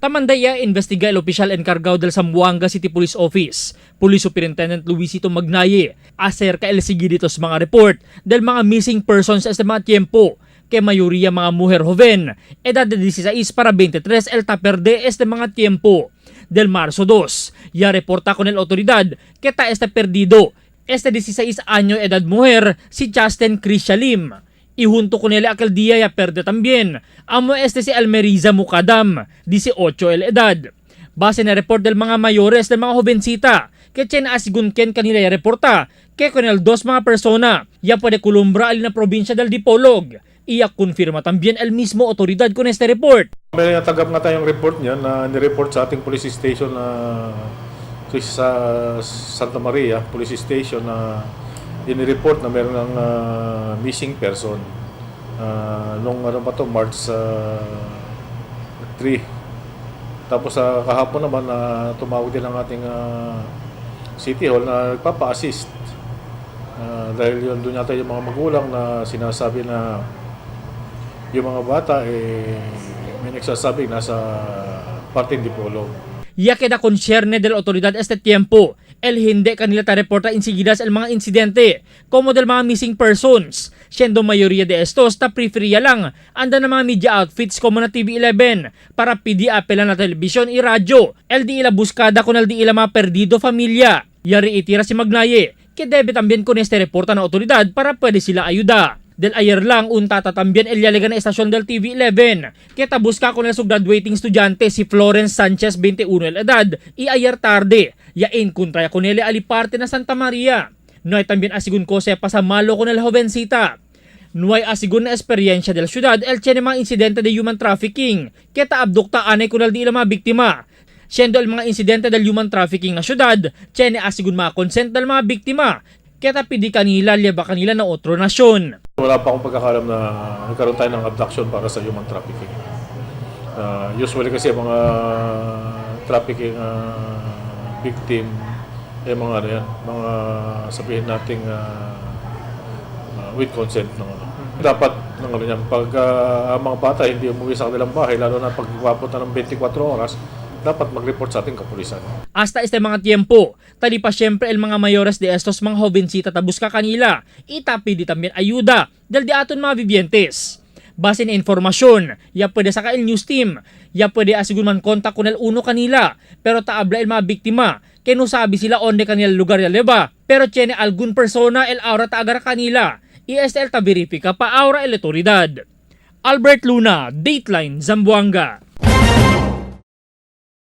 Tamanday ya investiga el opisyal enkargado del Zamboanga City Police Office, Police Superintendent Luisito Magnaye, acerca el seguiditos mga report del mga missing persons este mga tiempo, que mayoría mga mujer joven, edad de 16 para 23 el ta perde este mga tiempo. Del marzo 2, ya reporta con el autoridad que ta este perdido, este 16 año edad mujer, si Justin Crishalim. Y junto con él aquel día ya perde también. Amo este si Almeriza Mukadam, 18 el edad. Base na report del mga mayores del mga jovencita, que chen asigun ken kanila ya reporta, que con el dos mga persona, ya puede culumbra al na probinsya del Dipolog. Iya confirma también el mismo autoridad con este report. May natanggap nga tayong report niya na nireport sa ating police station na sa Santa Maria Police Station na inireport na meron ng missing person. Nung ano pa to, March 3. Tapos sa kahapon naman na tumawag din ang ating City Hall na nagpapa-assist. Dahil yun doon yata yung mga magulang na sinasabi na yung mga bata eh may nagsasabi nasa parte Dipolog. Ya queda concierne de la autoridad este tiempo. El hindi kanila ta reporta insigidas el mga insidente, como del mga missing persons. Siendo mayoría de estos ta prefería lang anda ng mga media outfits como na TV11 para pidi apela na telebisyon y radyo. El di ila buscada con el di ila mga perdido familia. Yari itira si Magnaye, que debe también con este reporta na autoridad para pwede sila ayuda. Del ayer lang untata también el yaligan na estasyon del TV11. Kita busca con el su graduating estudyante si Florence Sanchez, 21 el edad, y ayer tarde, ya encontra ya con él ali parte na Santa Maria. No hay también asigun cosa pasa malo con el jovencita. No hay asigun na experiencia de la ciudad el tiene mga insidente de human trafficking. Kita abdukta anay con el di ila mga biktima. Siendo el mga insidente del human trafficking na syudad, tiene asigun mga consent del mga biktima. Kita pidi kanila lieba kanila na otro nasyon. Wala pa akong pagkakalam na nagkaroon tayo ng abduction para sa human trafficking. Usually kasi mga trafficking victim eh mga ano yan, mga sabihin nating with consent ng ano. Dapat ng ano yan, pag ang mga bata hindi umuwi sa kanilang bahay, lalo na pag umabot na ng 24 oras, dapat mag-report sa ating kapulisan. Hasta este mga tiempo, tali pa siyempre el mga mayores de estos mga jovencita ta busca kanila, itapi di también ayuda del di aton mga vivientes. Base na informasyon, ya pwede sa el news team, ya pwede asigun man kontak con el uno kanila, pero taabla el mga biktima, kaya no sabi sila onde kanila lugar ya leba, pero tiene algún persona el aura ta agar kanila, ISL ta verifika pa aura el autoridad. Albert Luna, Dateline, Zamboanga.